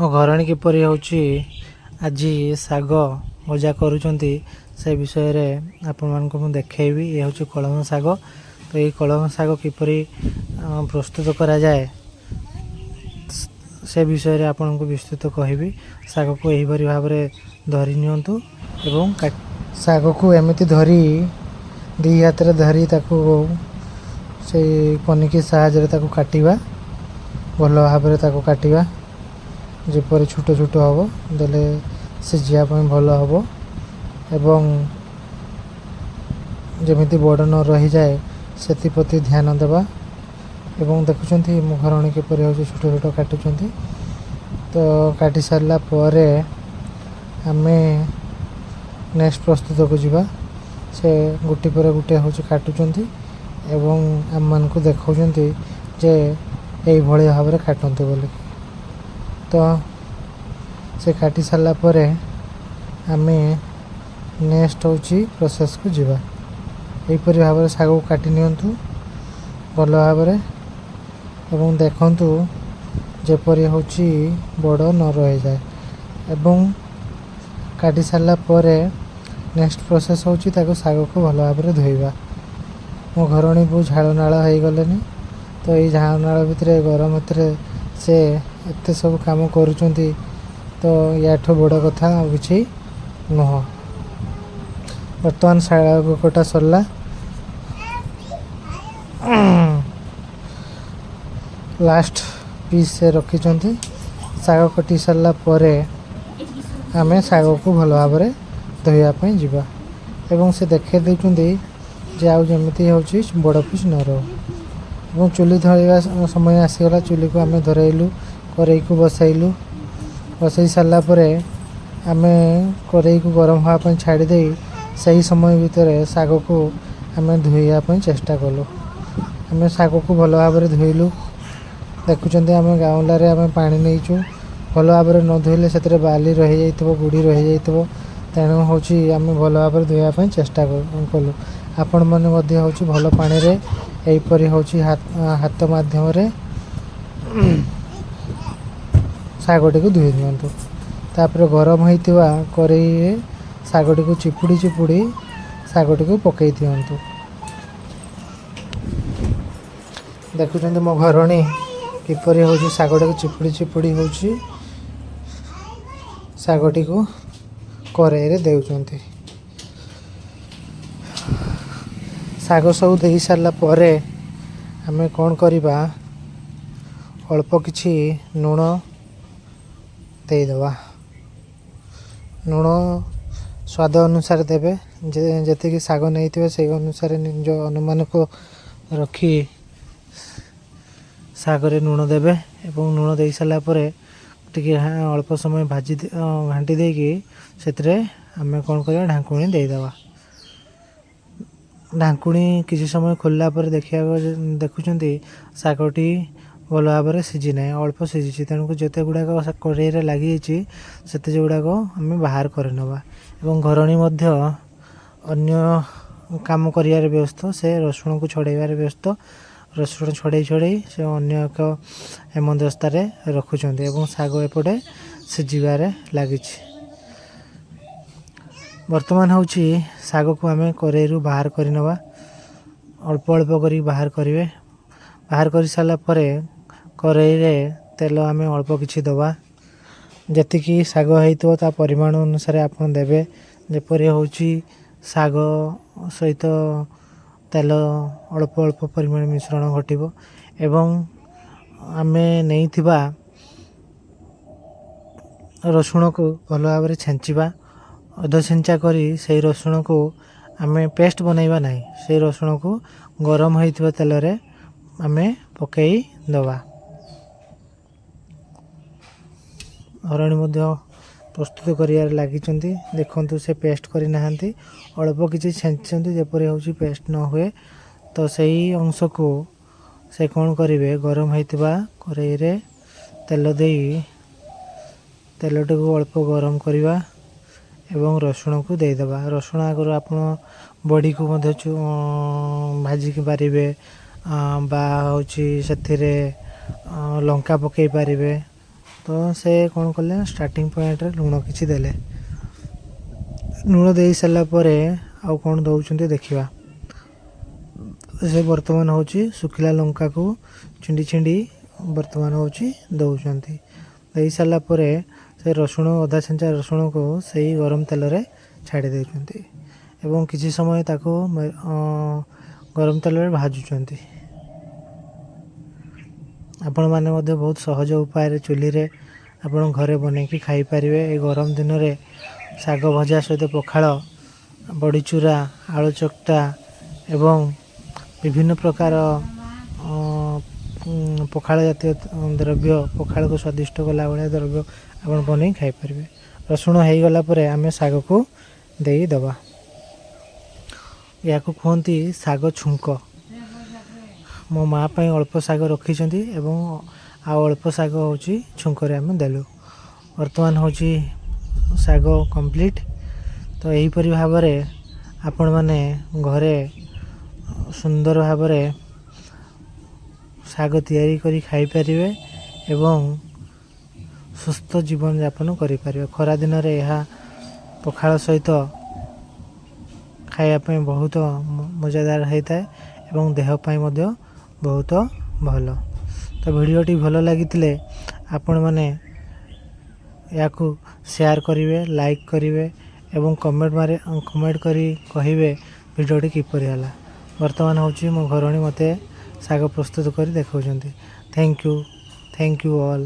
ମୋ ଘରଣୀ କିପରି ହେଉଛି ଆଜି ଶାଗ ଭଜା କରୁଛନ୍ତି, ସେ ବିଷୟରେ ଆପଣମାନଙ୍କୁ ମୁଁ ଦେଖେଇବି। ଏ ହେଉଛି କଳମ ଶାଗ। ତ ଏଇ କଳମ ଶାଗ କିପରି ପ୍ରସ୍ତୁତ କରାଯାଏ, ସେ ବିଷୟରେ ଆପଣଙ୍କୁ ବିସ୍ତୃତ କହିବି। ଶାଗକୁ ଏହିପରି ଭାବରେ ଧରି ନିଅନ୍ତୁ ଏବଂ ଶାଗକୁ ଏମିତି ଧରି, ଦୁଇ ହାତରେ ଧରି ତାକୁ ସେଇ ପନିକି ସାହାଯ୍ୟରେ ତାକୁ କାଟିବା। ଭଲ ଭାବରେ ତାକୁ କାଟିବା, ଯେପରି ଛୋଟ ଛୋଟ ହେବ ଦେଲେ ସିଝିବା ପାଇଁ ଭଲ ହେବ ଏବଂ ଯେମିତି ବଡ଼ ନ ରହିଯାଏ, ସେଥିପ୍ରତି ଧ୍ୟାନ ଦେବା। ଏବଂ ଦେଖୁଛନ୍ତି ମୋ ଘରଣୀ କିପରି ହେଉଛି ଛୋଟ ଛୋଟ କାଟୁଛନ୍ତି। ତ କାଟି ସାରିଲା ପରେ ଆମେ ନେକ୍ସଟ ପ୍ରସ୍ତୁତକୁ ଯିବା। ସେ ଗୋଟି ପରେ ଗୋଟେ ହେଉଛି କାଟୁଛନ୍ତି ଏବଂ ଆମମାନଙ୍କୁ ଦେଖାଉଛନ୍ତି ଯେ ଏଇଭଳି ଭାବରେ କାଟନ୍ତୁ ବୋଲି। ତ ସେ କାଟି ସାରିଲା ପରେ ଆମେ ନେକ୍ସଟ ହେଉଛି ପ୍ରୋସେସ୍କୁ ଯିବା। ଏହିପରି ଭାବରେ ଶାଗକୁ କାଟି ନିଅନ୍ତୁ ଭଲ ଭାବରେ ଏବଂ ଦେଖନ୍ତୁ ଯେପରି ହେଉଛି ବଡ଼ ନ ରହିଯାଏ। ଏବଂ କାଟି ସାରିଲା ପରେ ନେକ୍ସଟ ପ୍ରୋସେସ୍ ହେଉଛି ତାକୁ ଶାଗକୁ ଭଲ ଭାବରେ ଧୋଇବା। ମୋ ଘରଣୀ ବହୁତ ଝାଳନାଳ ହେଇଗଲେନି। ତ ଏଇ ଝାଳନାଳ ଭିତରେ, ଗରମ ଭିତରେ ସେ ଏତେ ସବୁ କାମ କରୁଛନ୍ତି, ତ ୟାଠୁ ବଡ଼ କଥା ଆଉ କିଛି ନୁହଁ। ବର୍ତ୍ତମାନ ଶାଗ କଟା ସରିଲା। ଲାଷ୍ଟ ପିସ୍ ସେ ରଖିଛନ୍ତି। ଶାଗ କଟି ସାରିଲା ପରେ ଆମେ ଶାଗକୁ ଭଲ ଭାବରେ ଧୋଇବା ପାଇଁ ଯିବା ଏବଂ ସେ ଦେଖାଇ ଦେଉଛନ୍ତି ଯେ ଆଉ ଯେମିତି ହେଉଛି ବଡ଼ ପିସ୍ ନ ରହୁ। ଏବଂ ଚୁଲି ଧରିବା ସମୟ ଆସିଗଲା। ଚୁଲିକୁ ଆମେ ଧରାଇଲୁ, କରେଇକୁ ବସାଇଲୁ। ବସାଇ ସାରିଲା ପରେ ଆମେ କରେଇକୁ ଗରମ ହେବା ପାଇଁ ଛାଡ଼ି ଦେଇ ସେହି ସମୟ ଭିତରେ ଶାଗକୁ ଆମେ ଧୋଇବା ପାଇଁ ଚେଷ୍ଟା କଲୁ। ଆମେ ଶାଗକୁ ଭଲ ଭାବରେ ଧୋଇଲୁ। ଦେଖୁଛନ୍ତି, ଆମେ ଗାମଲାରେ ଆମେ ପାଣି ନେଇଛୁ। ଭଲ ଭାବରେ ନ ଧୋଇଲେ ସେଥିରେ ବାଲି ରହିଯାଇଥିବ, ଗୋଡ଼ି ରହିଯାଇଥିବ। ତେଣୁ ହେଉଛି ଆମେ ଭଲ ଭାବରେ ଧୋଇବା ପାଇଁ ଚେଷ୍ଟା କଲୁ। ଆପଣମାନେ ମଧ୍ୟ ହେଉଛି ଭଲ ପାଣିରେ ଏହିପରି ହେଉଛି ହାତ ମାଧ୍ୟମରେ ଶାଗଟିକୁ ଧୋଇ ଦିଅନ୍ତୁ। ତାପରେ ଗରମ ହୋଇଥିବା କରେଇରେ ଶାଗଟିକୁ ଚିପୁଡ଼ି ଚିପୁଡ଼ି ଶାଗଟିକୁ ପକାଇ ଦିଅନ୍ତୁ। ଦେଖୁଛନ୍ତି, ମୋ ଘରଣୀ କିପରି ହେଉଛି ଶାଗଟାକୁ ଚିପୁଡ଼ି ଚିପୁଡ଼ି ହେଉଛି ଶାଗଟିକୁ କରେଇରେ ଦେଉଛନ୍ତି। ଶାଗ ସବୁ ଦେଇ ସାରିଲା ପରେ ଆମେ କ'ଣ କରିବା? ଅଳ୍ପ କିଛି ଲୁଣ ଦେଇଦେବା। ଲୁଣ ସ୍ୱାଦ ଅନୁସାରେ ଦେବେ। ଯେ ଯେତିକି ଶାଗ ନେଇଥିବେ, ସେଇ ଅନୁସାରେ ନିଜ ଅନୁମାନକୁ ରଖି ଶାଗରେ ଲୁଣ ଦେବେ। ଏବଂ ଲୁଣ ଦେଇ ସାରିଲା ପରେ ଟିକେ ଅଳ୍ପ ସମୟ ଭାଜି ଘାଣ୍ଟି ଦେଇକି ସେଥିରେ ଆମେ କ'ଣ କରିବା? ଢାଙ୍କୁଣୀ ଦେଇଦେବା। ଢାଙ୍କୁଣୀ କିଛି ସମୟ ଖୋଲିଲା ପରେ ଦେଖିବାକୁ ଦେଖୁଛନ୍ତି, ଶାଗଟି ଭଲ ଭାବରେ ସିଝି ନାହିଁ, ଅଳ୍ପ ସିଝିଛି। ତେଣୁ ଯେତେ ଗୁଡ଼ାକ କଡ଼େଇରେ ଲାଗିଯାଇଛି, ସେତେ ଗୁଡ଼ାକ ଆମେ ବାହାର କରିନେବା। ଏବଂ ଘରଣୀ ମଧ୍ୟ ଅନ୍ୟ କାମ କରିବାରେ ବ୍ୟସ୍ତ। ସେ ରସୁଣକୁ ଛଡ଼େଇବାରେ ବ୍ୟସ୍ତ। ରସୁଣ ଛଡ଼େଇ ଛଡ଼େଇ ସେ ଅନ୍ୟ ଏକ ହେମଦସ୍ତାରେ ରଖୁଛନ୍ତି ଏବଂ ଶାଗ ଏପଟେ ସିଝିବାରେ ଲାଗିଛି। ବର୍ତ୍ତମାନ ହେଉଛି ଶାଗକୁ ଆମେ କରେଇରୁ ବାହାର କରିନେବା। ଅଳ୍ପ ଅଳ୍ପ କରିକି ବାହାର କରିବେ। ବାହାର କରିସାରିଲା ପରେ କରେଇରେ ତେଲ ଆମେ ଅଳ୍ପ କିଛି ଦେବା। ଯେତିକି ଶାଗ ହେଇଥିବ, ତା ପରିମାଣ ଅନୁସାରେ ଆପଣ ଦେବେ, ଯେପରି ହେଉଛି ଶାଗ ସହିତ ତେଲ ଅଳ୍ପ ଅଳ୍ପ ପରିମାଣ ମିଶ୍ରଣ ଘଟିବ। ଏବଂ ଆମେ ନେଇଥିବା ରସୁଣକୁ ଭଲ ଭାବରେ ଛେଞ୍ଚିବା। ଅଧ ଛେଞ୍ଚା କରି ସେଇ ରସୁଣକୁ ଆମେ ପେଷ୍ଟ ବନେଇବା ନାହିଁ। ସେଇ ରସୁଣକୁ ଗରମ ହୋଇଥିବା ତେଲରେ ଆମେ ପକାଇ ଦେବା। ଘରଣୀ ମଧ୍ୟ ପ୍ରସ୍ତୁତ କରିବାରେ ଲାଗିଛନ୍ତି। ଦେଖନ୍ତୁ, ସେ ପେଷ୍ଟ କରିନାହାନ୍ତି, ଅଳ୍ପ କିଛି ଛେଞ୍ଚିଛନ୍ତି, ଯେପରି ହେଉଛି ପେଷ୍ଟ ନ ହୁଏ। ତ ସେଇ ଅଂଶକୁ ସେ କ'ଣ କରିବେ? ଗରମ ହୋଇଥିବା କରେଇରେ ତେଲ ଦେଇ ତେଲଟିକୁ ଅଳ୍ପ ଗରମ କରିବା ଏବଂ ରସୁଣକୁ ଦେଇଦେବା। ରସୁଣ ଆଗରୁ ଆପଣ ବଡ଼ିକୁ ମଧ୍ୟ ଭାଜିକି ପାରିବେ ବା ହେଉଛି ସେଥିରେ ଲଙ୍କା ପକାଇ ପାରିବେ। ତ ସେ କ'ଣ କଲେ, ଷ୍ଟାର୍ଟିଂ ପଏଣ୍ଟରେ ଲୁଣ କିଛି ଦେଲେ। ଲୁଣ ଦେଇ ସାରିଲା ପରେ ଆଉ କ'ଣ ଦେଉଛନ୍ତି ଦେଖିବା। ସେ ବର୍ତ୍ତମାନ ହେଉଛି ଶୁଖିଲା ଲଙ୍କାକୁ ଛିଣ୍ଡି ଛିଣ୍ଡି ବର୍ତ୍ତମାନ ହେଉଛି ଦେଉଛନ୍ତି। ଦେଇ ସାରିଲା ପରେ ସେ ରସୁଣ, ଅଦା ଛେଞ୍ଚା ରସୁଣକୁ ସେଇ ଗରମ ତେଲରେ ଛାଡ଼ି ଦେଉଛନ୍ତି ଏବଂ କିଛି ସମୟ ତାକୁ ଗରମ ତେଲରେ ଭାଜୁଛନ୍ତି। ଆପଣମାନେ ମଧ୍ୟ ବହୁତ ସହଜ ଉପାୟରେ ଚୁଲିରେ ଆପଣ ଘରେ ବନେଇକି ଖାଇପାରିବେ। ଏ ଗରମ ଦିନରେ ଶାଗ ଭଜା ସହିତ ପଖାଳ, ବଡ଼ିଚୁରା, ଆଳୁ ଚକଟା ଏବଂ ବିଭିନ୍ନ ପ୍ରକାର ପଖାଳ ଜାତୀୟ ଦ୍ରବ୍ୟ, ପଖାଳକୁ ସ୍ୱାଦିଷ୍ଟ କଲା ଭଳିଆ ଦ୍ରବ୍ୟ ଆପଣ ବନେଇ ଖାଇପାରିବେ। ରସୁଣ ହେଇଗଲା ପରେ ଆମେ ଶାଗକୁ ଦେଇଦେବା। ଏହାକୁ କୁହନ୍ତି ଶାଗ ଛୁଙ୍କ। ମୋ ମା ପାଇଁ ଅଳ୍ପ ଶାଗ ରଖିଛନ୍ତି ଏବଂ ଆଉ ଅଳ୍ପ ଶାଗ ହେଉଛି ଛୁଙ୍କରେ ଆମେ ଦେଲୁ। ବର୍ତ୍ତମାନ ହେଉଛି ଶାଗ କମ୍ପ୍ଲିଟ୍। ତ ଏହିପରି ଭାବରେ ଆପଣମାନେ ଘରେ ସୁନ୍ଦର ଭାବରେ ଶାଗ ତିଆରି କରି ଖାଇପାରିବେ ଏବଂ ସୁସ୍ଥ ଜୀବନଯାପନ କରିପାରିବେ। ଖରାଦିନରେ ଏହା ପଖାଳ ସହିତ ଖାଇବା ପାଇଁ ବହୁତ ମଜାଦାର ହେଇଥାଏ ଏବଂ ଦେହ ପାଇଁ ମଧ୍ୟ ବହୁତ ଭଲ। ତ ଭିଡ଼ିଓଟି ଭଲ ଲାଗିଥିଲେ ଆପଣମାନେ ଏହାକୁ ସେୟାର କରିବେ, ଲାଇକ୍ କରିବେ ଏବଂ କମେଣ୍ଟ କରି କହିବେ ଭିଡ଼ିଓଟି କିପରି ହେଲା। ବର୍ତ୍ତମାନ ହେଉଛି ମୋ ଘରଣୀ ମୋତେ ଶାଗ ପ୍ରସ୍ତୁତ କରି ଦେଖାଉଛନ୍ତି। Thank you, thank you all.